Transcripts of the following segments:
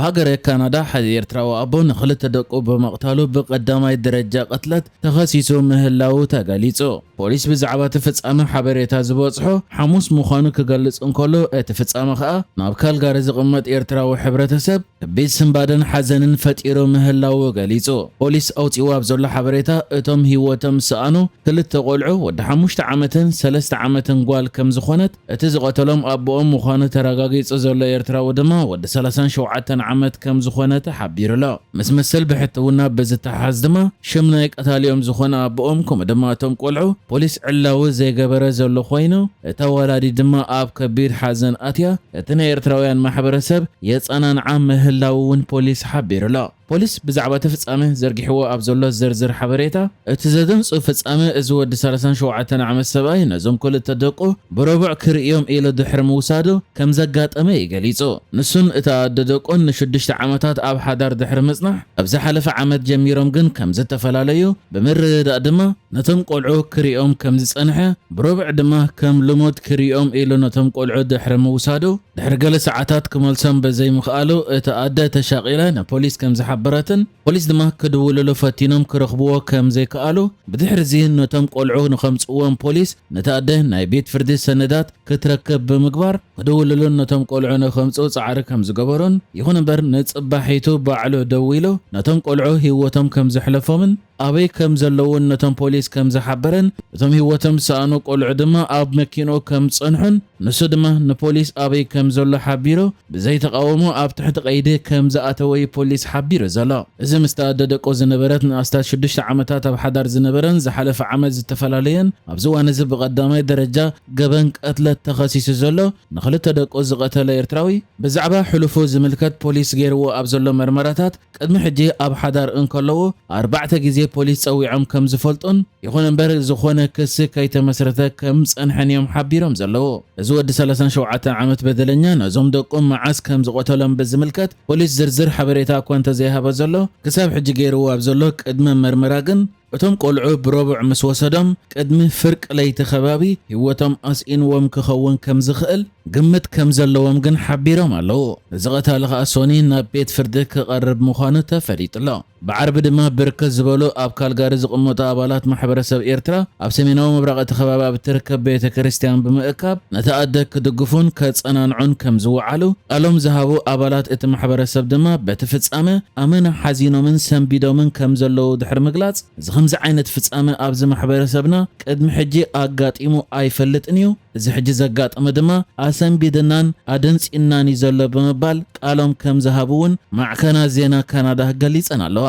ኣብ ሃገረ ካናዳ ሓደ ኤርትራዊ ኣቦ ንኽልተ ደቁ ብምቕታሉ ብቐዳማይ ደረጃ ቅትለት ተኸሲሱ ምህላዉ ተገሊጹ። ፖሊስ ብዛዕባ እቲ ፍጻመ ሓበሬታ ዝበጽሖ ሓሙስ ምዃኑ ክገልጽ እንከሎ፣ እቲ ፍጻመ ከኣ ናብ ካልጋሪ ዝቕመጥ ኤርትራዊ ሕብረተሰብ ከቢድ ስንባደን ሓዘንን ፈጢሩ ምህላዉ ገሊጹ። ፖሊስ ኣውጺእዎ ኣብ ዘሎ ሓበሬታ፣ እቶም ህይወቶም ዝሰኣኑ ክልተ ቆልዑ፣ ወዲ ሓሙሽተ ዓመትን ሰለስተ ዓመትን ጓል ከም ዝኾነት፣ እቲ ዝቐተሎም ኣቦኦም ምዃኑ ተረጋጊጹ ዘሎ ኤርትራዊ ድማ ወዲ ሰላሳን ሸውዓተን ዓመት ከም ዝኾነ ተሓቢሩ ኣሎ። ምስ መሰል ብሕትውና ብዝተሓሓዝ ድማ ሽም ናይ ቀታሊኦም ዝኾነ ኣቦኦም፣ ከምኡ ድማ እቶም ቆልዑ ፖሊስ ዕላዊ ዘይገበረ ዘሎ ኮይኑ፣ እታ ወላዲት ድማ ኣብ ከቢድ ሓዘን ኣትያ፣ እቲ ናይ ኤርትራውያን ማሕበረሰብ የጸናንዓ ምህላዉ እውን ፖሊስ ሓቢሩ ኣሎ። ፖሊስ ብዛዕባ እቲ ፍጻመ ዘርጊሕዎ ኣብ ዘሎ ዝርዝር ሓበሬታ፣ እቲ ዘደንጹ ፍጻመ እዚ ወዲ ሰላሳን ሸውዓተን ዓመት ሰብኣይ ነዞም ክልተ ደቁ ብረቡዕ ክርእዮም ኢሉ ድሕሪ ምውሳዱ ከም ዘጋጠመ እዩ ገሊጹ። ንሱን እታ ኣደ ደቁን ንሽዱሽተ ዓመታት ኣብ ሓዳር ድሕሪ ምጽናሕ፣ ኣብ ዝሓለፈ ዓመት ጀሚሮም ግን ከም ዝተፈላለዩ ብምርድዳእ ድማ ነቶም ቆልዑ ክርእዮም ከም ዝጸንሐ፣ ብረቡዕ ድማ ከም ልሙድ ክርእዮም ኢሉ ነቶም ቆልዑ ድሕሪ ምውሳዱ፣ ድሕሪ ገለ ሰዓታት ክመልሶም በዘይምኽኣሉ፣ እታ ኣደ ተሻቒላ ንፖሊስ ከም ዝሓበረትን፣ ፖሊስ ድማ ክድውልሉ ፈቲኖም ክረኽብዎ ከም ዘይከኣሉ፣ ብድሕሪ እዚ ነቶም ቆልዑ ንኸምጽእዎም ፖሊስ ነታ ኣደ ናይ ቤት ፍርዲ ሰነዳት ክትረክብ ብምግባር፣ ክድውልሉን ነቶም ቆልዑ ንኸምጽኡ ጻዕሪ ከም ዝገበሩን፣ ይኹን እምበር ንጽባሒቱ ባዕሉ ደዊሉ ነቶም ቆልዑ ህይወቶም ከም ዘሕለፎምን፣ ኣበይ ከም ዘለዉን ነቶም ፖሊስ ከም ዝሓበረን፣ እቶም ህይወቶም ዝሰኣኑ ቆልዑ ድማ ኣብ መኪንኡ ከም ዝጸንሑን፣ ንሱ ድማ ንፖሊስ ኣበይ ከም ዘሎ ሓቢሩ፣ ብዘይተቓውሞ ኣብ ትሕቲ ቀይዲ ከም ዝኣተወ እዩ ፖሊስ ሓቢሩ ዘሎ። እዚ ምስ ተኣደ ደቁ ዝነበረት ንኣስታት ሽዱሽተ ዓመታት ኣብ ሓዳር ዝነበረን ዝሓለፈ ዓመት ዝተፈላለየን፣ ኣብዚ እዋን እዚ ብቐዳማይ ደረጃ ገበን ቅትለት ተኸሲሱ ዘሎ ንኽልተ ደቁ ዝቐተለ ኤርትራዊ፣ ብዛዕባ ሕሉፉ ዝምልከት ፖሊስ ገይርዎ ኣብ ዘሎ መርመራታት፣ ቅድሚ ሕጂ ኣብ ሓዳር እንከለዉ ኣርባዕተ ግዜ ፖሊስ ጸዊዖም ከም ዝፈልጡን፣ ይኹን እምበር ዝኾነ ክሲ ከይተመስረተ ከም ዝጸንሐን እዮም ሓቢሮም ዘለዉ። እዚ ወዲ ሰላሳን ሸውዓተን ዓመት በደለኛ ነዞም ደቁ መዓስ ከም ዝቐተሎም ብዝምልከት ፖሊስ ዝርዝር ሓበሬታ እኳ እንተዘይሃበ ዘሎ፣ ክሳብ ሕጂ ገይርዎ ኣብ ዘሎ ቅድመ መርመራ ግን፣ እቶም ቆልዑ ብረቡዕ ምስ ወሰዶም፣ ቅድሚ ፍርቂ ለይቲ ከባቢ ህይወቶም ኣስኢንዎም ክኸውን ከም ዝኽእል ግምት ከም ዘለዎም ግን ሓቢሮም ኣለዉ። እዚ ቀታሊ ከኣ ሶኒ ናብ ቤት ፍርዲ ክቐርብ ምዃኑ ተፈሊጡ ኣሎ። ብዓርቢ ድማ ብርክት ዝበሉ ኣብ ካልጋሪ ዝቕመጡ ኣባላት ማሕበረሰብ ኤርትራ ኣብ ሰሜናዊ ምብራቕ እቲ ከባቢ ኣብ እትርከብ ቤተ ክርስቲያን ብምእካብ ነቲ ኣደ ክድግፉን ከጸናንዑን ከም ዝወዓሉ ቃሎም ዝሃቡ ኣባላት እቲ ማሕበረሰብ ድማ በቲ ፍጻመ ኣመና ሓዚኖምን ሰንቢዶምን ከም ዘለዉ ድሕሪ ምግላጽ፣ እዚ ከምዚ ዓይነት ፍጻመ ኣብዚ ማሕበረሰብና ቅድሚ ሕጂ ኣጋጢሙ ኣይፈልጥን እዩ። እዚ ሕጂ ዘጋጠመ ድማ ኣሰንቢድናን ኣደንጺናን እዩ ዘሎ ብምባል ቃሎም ከም ዝሃቡ እውን ማዕከናት ዜና ካናዳ ገሊጸን ኣለዋ።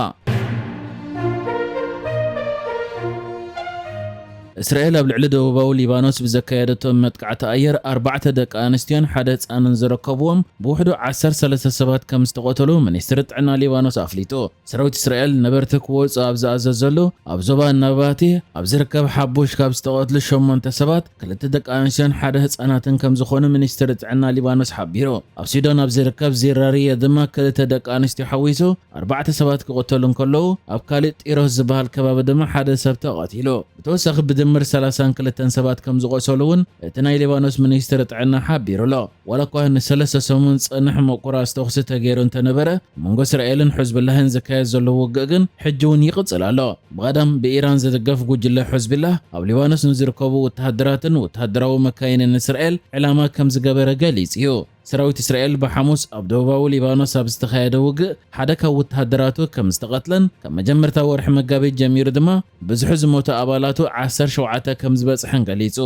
እስራኤል ኣብ ልዕሊ ደቡባዊ ሊባኖስ ብዘካየደቶ መጥቃዕቲ ኣየር ኣርባዕተ ደቂ ኣንስትዮን ሓደ ህጻንን ዝርከብዎም ብውሕዱ ዓሰርተ ሰለስተ ሰባት ከም ዝተቐተሉ ሚኒስትሪ ጥዕና ሊባኖስ ኣፍሊጡ። ሰራዊት እስራኤል ነበርቲ ክወጹ ኣብ ዝኣዘዘሉ ኣብ ዞባ ናባቲ ኣብ ዝርከብ ሓቡሽ ካብ ዝተቐትሉ ሸሞንተ ሰባት ክልተ ደቂ ኣንስትዮን ሓደ ህጻናትን ከም ዝኾኑ ሚኒስትሪ ጥዕና ሊባኖስ ሓቢሩ። ኣብ ሲዶን ኣብ ዝርከብ ዚራርየ ድማ ክልተ ደቂ ኣንስትዮ ሓዊሱ ኣርባዕተ ሰባት ክቕተሉ እንከለዉ፣ ኣብ ካሊእ ጢሮስ ዝበሃል ከባቢ ድማ ሓደ ሰብ ተቐቲሉ። ብተወሳኺ ብድምር ሰላሳን ክልተን ሰባት ከም ዝቖሰሉ እውን እቲ ናይ ሊባኖስ ሚኒስትሪ ጥዕና ሓቢሩ ኣሎ። ዋላ እኳ ንሰለስተ ሰሙን ዝጸንሕ ምቁራጽ ተኹሲ ተገይሩ እንተነበረ፣ መንጎ እስራኤልን ሕዝብላህን ዝካየድ ዘሎ ውግእ ግን ሕጂ እውን ይቕጽል ኣሎ። ብቐዳም ብኢራን ዝድገፍ ጉጅለ ሕዝብላህ ኣብ ሊባኖስ ንዝርከቡ ወተሃደራትን ወተሃደራዊ መካይንን እስራኤል ዕላማ ከም ዝገበረ ገሊጹ እዩ። ሰራዊት እስራኤል ብሓሙስ ኣብ ደቡባዊ ሊባኖስ ኣብ ዝተኻየደ ውግእ ሓደ ካብ ወተሃደራቱ ከም ዝተቐትለን፣ ካብ መጀመርታ ወርሒ መጋቢት ጀሚሩ ድማ ብዝሑ ዝሞቱ ኣባላቱ ዓሰርተ ሸውዓተ ከም ዝበጽሐን ገሊጹ።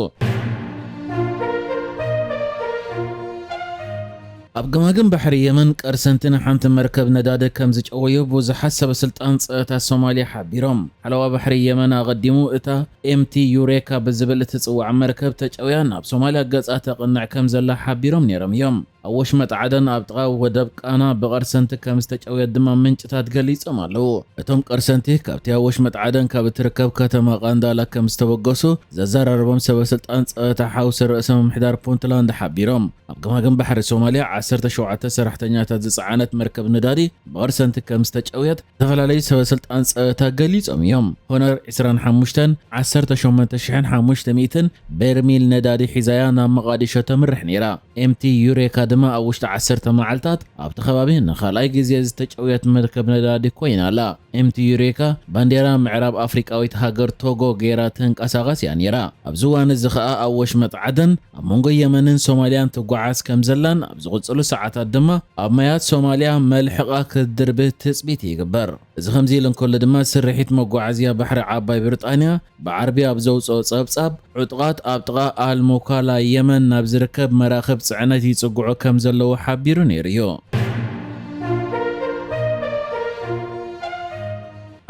ኣብ ገማግም ባሕሪ የመን ቀርሰንቲ ንሓንቲ መርከብ ነዳዲ ከም ዝጨወዩ ብዙሓት ሰበ ስልጣን ጸጥታ ሶማልያ ሓቢሮም። ሓለዋ ባሕሪ የመን ኣቐዲሙ እታ ኤምቲ ዩሬካ ብዝብል እትጽዋዕ መርከብ ተጨውያ ናብ ሶማልያ ገጻ ተቕንዕ ከም ዘላ ሓቢሮም ነይሮም እዮም። ኣብ ወሽመጥ ዓደን ኣብ ጥቓ ወደብ ቃና ብቐርሰንቲ ከም ዝተጨውየት ድማ ምንጭታት ገሊጾም ኣለዉ። እቶም ቀርሰንቲ ካብቲ ኣብ ወሽመጥ ዓደን ካብ እትርከብ ከተማ ቃንዳላ ከም ዝተበገሱ ዘዘራረቦም ሰበ ስልጣን ጸጥታ ሓውሲ ርእሰ ምምሕዳር ፑንትላንድ ሓቢሮም። ኣብ ገማግም ባሕሪ ሶማልያ ዓሰርተ ሸውዓተ ሰራሕተኛታት ዝጸዓነት መርከብ ነዳዲ ብቐርሰንቲ ከም ዝተጨውየት ዝተፈላለዩ ሰበ ስልጣን ጸጥታ ገሊጾም እዮም። ሆነር ዕስራን ሓሙሽተን ዓሰርተ ሸሞንተ ሽሕን ሓሙሽተ ሚእትን በርሚል ነዳዲ ሒዛያ ናብ መቓዲሾ ተምርሕ ነይራ። ኤምቲ ዩሬካ ድማ ኣብ ውሽጢ ዓሰርተ መዓልታት ኣብቲ ከባቢ ንኻልኣይ ግዜ ዝተጨውየት መርከብ ነዳዲ ኮይና ኣላ። ኤምቲ ዩሬካ ባንዴራ ምዕራብ ኣፍሪቃዊት ሃገር ቶጎ ገይራ ትንቀሳቐስ እያ ነይራ። ኣብዚ እዋን እዚ ኸኣ ኣብ ወሽመጥ ዓደን ኣብ መንጎ የመንን ሶማልያን ትጓዓዝ ከም ዘላን ኣብ ዝቕጽሉ ሰዓታት ድማ ኣብ ማያት ሶማልያ መልሕቓ ክትድርቢ ትጽቢት ይግበር። እዚ ከምዚ ኢሉ እንከሎ ድማ ስርሒት መጓዓዝያ ባሕሪ ዓባይ ብሪጣንያ ብዓርቢ ኣብ ዘውፅኦ ጸብጻብ ዕጡቓት ኣብ ጥቓ ኣልሙካላ የመን ናብ ዝርከብ መራኽብ ጽዕነት ይጽግዑ ከም ዘለዉ ሓቢሩ ነይሩ እዩ።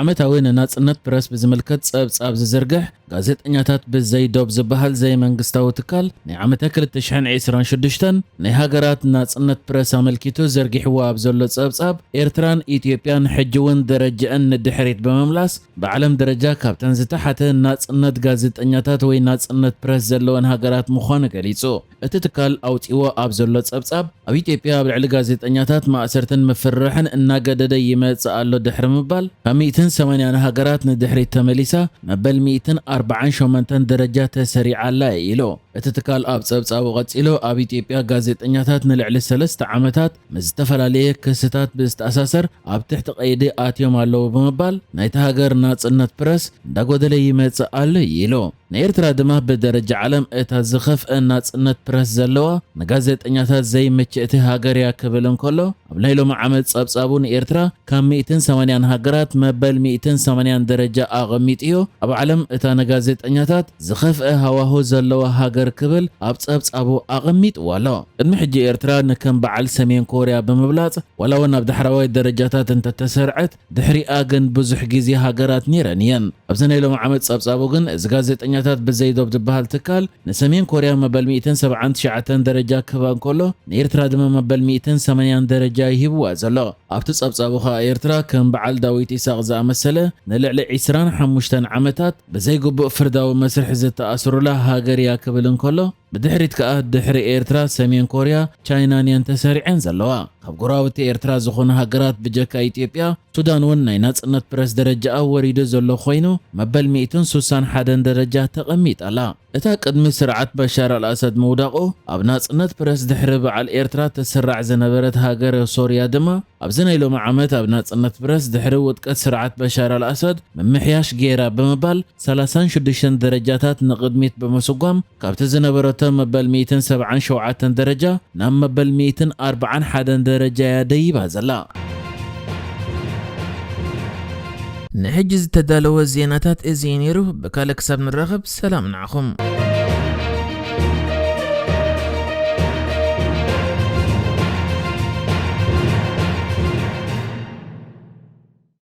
ዓመታዊ ንናጽነት ፕረስ ብዝምልከት ጸብጻብ ዝዝርግሕ ጋዜጠኛታት ብዘይ ዶብ ዝበሃል ዘይመንግስታዊ ትካል ናይ ዓመተ ክልተ ሽሕን ዕስራን ሽዱሽተን ናይ ሃገራት ናጽነት ፕረስ ኣመልኪቱ ዘርጊሕዎ ኣብ ዘሎ ጸብጻብ ኤርትራን ኢትዮጵያን ሕጂ እውን ደረጃኣን ንድሕሪት ብምምላስ ብዓለም ደረጃ ካብተን ዝተሓተ ናጽነት ጋዜጠኛታት ወይ ናጽነት ፕረስ ዘለወን ሃገራት ምዃኑ ገሊጹ። እቲ ትካል ኣውጺዎ ኣብ ዘሎ ጸብጻብ ኣብ ኢትዮጵያ ኣብ ልዕሊ ጋዜጠኛታት ማእሰርትን ምፍርራሕን እናገደደ ይመጽእ ኣሎ ድሕሪ ምባል ካብ ሚእትን ሰማንያን ሃገራት ንድሕሪት ተመሊሳ መበል ሚእትን ኣርባዓን ሸሞንተን ደረጃ ተሰሪዓ ኣላ ኢሉ። እቲ ትካል ኣብ ጸብጻቡ ቀጺሉ ኣብ ኢትዮጵያ ጋዜጠኛታት ንልዕሊ ሰለስተ ዓመታት ምስ ዝተፈላለየ ክስታት ብዝተኣሳሰር ኣብ ትሕቲ ቀይዲ ኣትዮም ኣለዉ ብምባል ናይታ ሃገር ናጽነት ፕረስ እንዳጎደለ ይመጽእ ኣሎ ኢሉ። ንኤርትራ ድማ ብደረጃ ዓለም እታ ዝኸፍአ ናጽነት ፕረስ ዘለዋ ንጋዜጠኛታት ዘይምችእቲ ሃገር እያ ክብል እንከሎ ኣብ ናይ ሎሚ ዓመት ጸብጻቡ ንኤርትራ ካብ ሚእትን ሰማንያን ሃገራት መበል ሚእትን ሰማንያን ደረጃ ኣቐሚጡ እዩ። ኣብ ዓለም እታ ንጋዜጠኛታት ዝኸፍአ ሃዋሁ ዘለዋ ሃገር ክብል ኣብ ጸብጻቡ ኣቐሚጥዋ ኣሎ። ቅድሚ ሕጂ ኤርትራ ንከም በዓል ሰሜን ኮርያ ብምብላጽ ዋላ እውን ኣብ ዳሕራዋይ ደረጃታት እንተተሰርዐት ድሕሪኣ ግን ብዙሕ ግዜ ሃገራት ነይረን እየን። ኣብዚ ናይ ሎሚ ዓመት ጸብጻቡ ግን እዚ ጋዜጠኛታት ብዘይ ዶብ ዝበሃል ትካል ንሰሜን ኮርያ መበል ሚእትን ሰብዓን ትሽዓተን ደረጃ ክህባ እንከሎ ንኤርትራ ድማ መበል ሚእትን ሰማንያን ደረጃ ይህብዋ ዘሎ። ኣብቲ ጸብጻቡ ኸኣ ኤርትራ ከም በዓል ዳዊት ኢሳቕ ዝኣመሰለ ንልዕሊ ዕስራን ሓሙሽተን ዓመታት ብዘይግቡእ ፍርዳዊ መስርሕ ዝተኣስሩላ ሃገር እያ ክብል እንከሎ ብድሕሪት ከኣ ድሕሪ ኤርትራ ሰሜን ኮርያ ቻይናን እየን ተሰሪዐን ዘለዋ። ካብ ጎረባብቲ ኤርትራ ዝኾኑ ሃገራት ብጀካ ኢትዮጵያ ሱዳን እውን ናይ ናጽነት ፕረስ ደረጃኣ ወሪዱ ዘሎ ኮይኑ መበል ሚእትን ሱሳን ሓደን ደረጃ ተቐሚጣ ኣላ። እታ ቅድሚ ስርዓት በሻር ኣልኣሳድ ምውዳቑ ኣብ ናጽነት ፕረስ ድሕሪ በዓል ኤርትራ ተሰራዕ ዝነበረት ሃገር ሶርያ ድማ ኣብዚ ናይ ሎሚ ዓመት ኣብ ናጽነት ፕረስ ድሕሪ ውድቀት ስርዓት በሻር ኣልኣሳድ ምምሕያሽ ገይራ ብምባል ሰላሳን ሽዱሽተን ደረጃታት ንቕድሚት ብምስጓም ካብቲ ዝነበረቶ መበል ሚእትን ሰብዓን ሸውዓተን ደረጃ ናብ መበል ሚእትን ኣርባዓን ሓደን ደረጃ እያ ደይባ ዘላ። ንሕጂ ዝተዳለወ ዜናታት እዚ እዩ ነይሩ። ብካልእ ክሳብ ንራኸብ ሰላም ንዓኹም።